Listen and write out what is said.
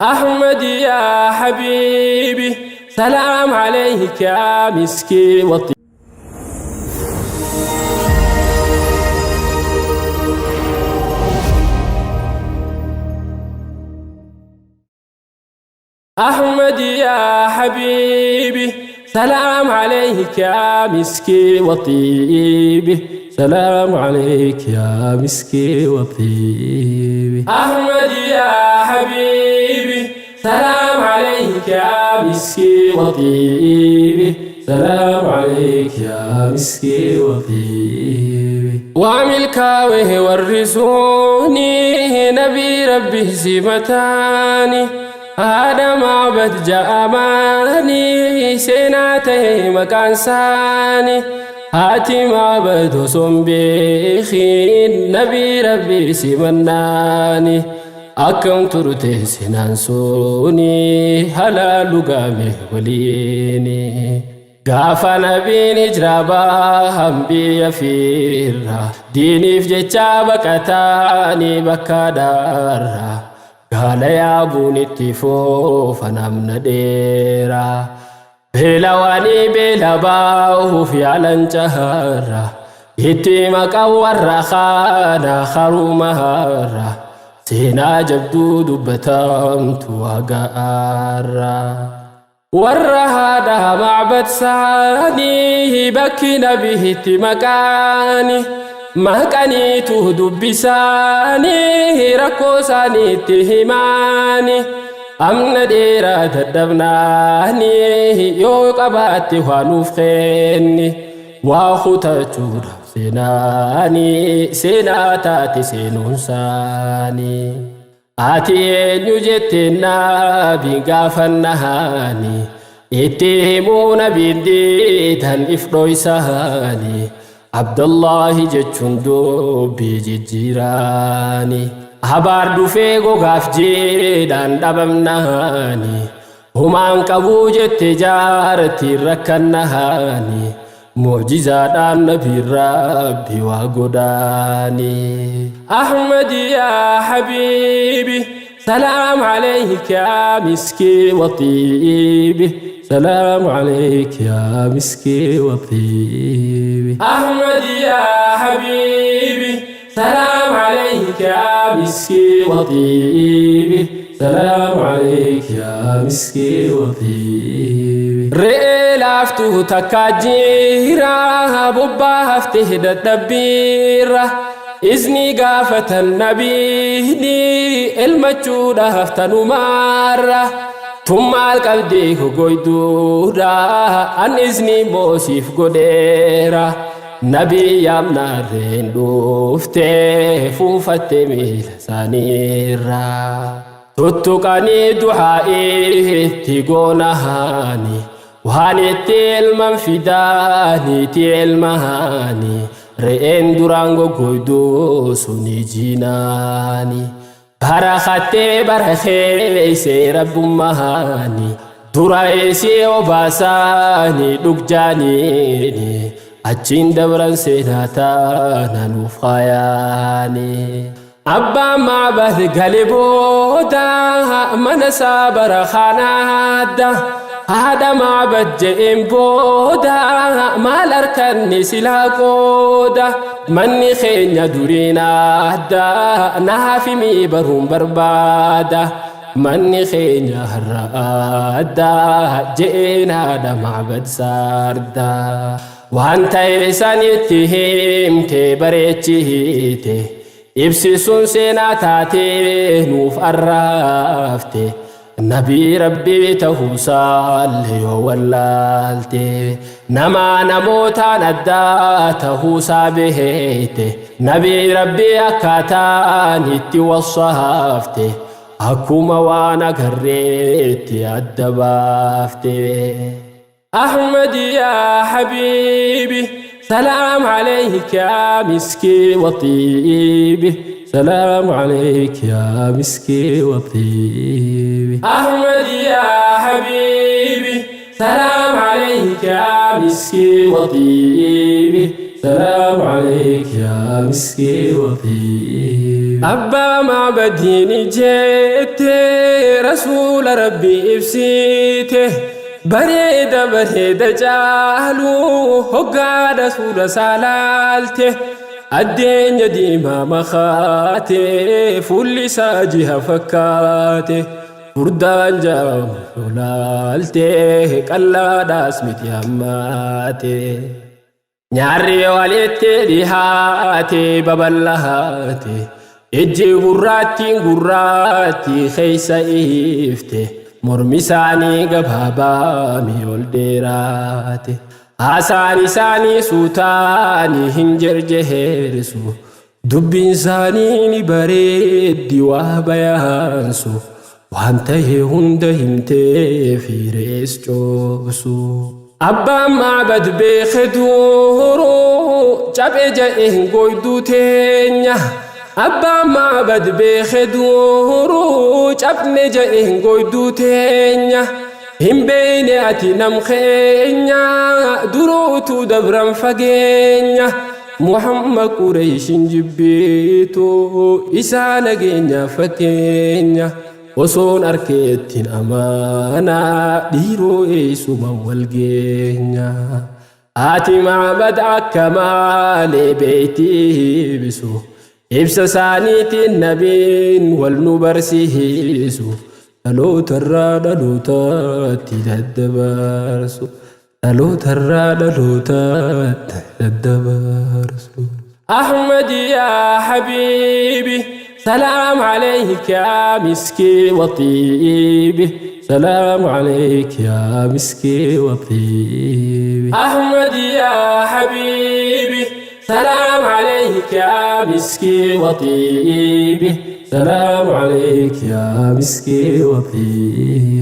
أحمد يا حبيبي سلام عليك يا مسكي وطيب. أحمد يا حبيبي سلام عليك يا مسكي وطيبي، سلام عليك يا مسكي وطيبي. أحمد يا حبيبي سلام عليك يا مسكي وطيبي، سلام عليك يا مسكي وطيبي. وعمل كاوه ورثوني نبي ربي سمتاني، هذا معبد جاماني سيناته مكان ساني، هاتي معبد سنبيخين نبي ربي سمناني، أكم ترته سنانسوني هلا لقامه وليني. Gaafa nabiin hijraa bahan biyya fiirra, diiniif jecha baqataanii bakka daarra, gaala yaabuun itti foofa namna dheera. Beelawaanii beela bahuuf yaalan caharra, itti maqaan warra kaana harumaharra, seenaa jabduu dubbatamtu hagaarra. Warra haadha macbad saanii bakki nabiitti maqaani, maqaniitu dubbisaanii rakkoo isaaniitti himaani, amna dheeraa dadhabnaanii yoo qabaatte waa nuuf kenni, waa kutachuudhaaf seenaanii seenaa taate seenuunsaanii. Ati eenyu jettee nabiin gaafannaani, itti himuu nabiin diidan if dhoysaani, Abdullaahi jechuun dubbii jijjiiraani. Abaar dhufee gogaaf jiidhaan dhabamnaani, humaan qabuu jette jaartiin rakkannaani, mucjizaadhaan nabiin rabbi waa godhaani. أحمد يا حبيبي سلام عليك يا مسكي وطيبي، سلام عليك يا مسكي وطيبي. أحمد يا حبيبي سلام عليك يا مسكي وطيبي، سلام عليك يا مسكي وطيبي. Re'ee laaftuu takka jira bobbaafte dadhabbiirra, izni gaafatan nabiini elmachuudhaaf tanumaarra, tun maal qabdee gogoyduudha an izni moosiif godheera. Nabii yaamnaarreen dhuftee fuufatte miila isaaniirra, tuttuqanii du'aa'ii itti goonahaani, waan itti elman fidaaniiti elmahaani, re'een duraan goggoyduu suni jinaani, barakattee barakeessee rabbummahaani, dura isii obaasaani dhugjaaniini, achiin dabran seenaa taana nuuf kaayaani. Abbaan macbad gale booda mana isaa bara kanaadda, haadha macbad je'een booda maal harkanni silaa qooda, manni keenya duriin adda naaf himii baruun barbaada, manni keenya har'a adda je'een haadha macbad sarda. Waan ta'e sanitti himte bareechite, ibsisuun seenaa taatee nuuf arraafte, nabii rabbii ta'uusaallee yoo wallaalte, nama namootaan addaa ta'uusaa beekte, nabii rabbii akkaataan itti wasaafte, akkuma waan agarreetti adda baafte. أحمد يا حبيبي سلام عليك يا مسكي وطيبي، سلام عليك يا مسكي وطيبي. أحمد يا حبيبي سلام عليك يا مسكي وطيبي، سلام عليك يا مسكي وطيبي. أبا معبدين جئت Rasuula Rabbii ibsite. Bareeda bareeda caalu hoggaa rasuula saalaalte. Addeenya diimaa makaate fuulli isaa jiha fakkaate. Furdaan jaamu laalte qallaadhaas miti hammaate. Nyaarri walitti dhihaate babal'aate. Ijji gurraattiin gurraatti keessa ifte. Mormi isaanii gabaabaa mi ol dheeraate. Haasaan isaanii suutaanii hin jerjeersu. Dubbiin isaanii ni bareeddi waa bayaansu. Waan ta'e hunda himtee fiirees coobsu. Abbaan Maabad beeke duuruu caphe ja'e hin goyduu teenya. Abbaan Maabad beeke duuruu caphne ja'e hin goyduu teenya. Hin beeyne ati nam keenya duruutu dabran fageenya. Muhammad Qureeshin jibbiitu isaa nageenya fakkeenya. Osoon arkeettiin amaanaa dhiiroo eessuma wal geenya. Haati Maabad akka maalee beektii bisu. Ibsa isaaniitiin nabiin wal nu barsiisu. Dhalootarraa dhalootatti daddabarsu. Dhalootarraa dhalootatti daddabarsu. Ahmad yaa habiibi سلام عليك يا مسكي وطيبي، سلام عليك يا مسكي وطيبي. أحمد يا حبيبي سلام عليك يا مسكي وطيبي، سلام عليك يا مسكي وطيبي.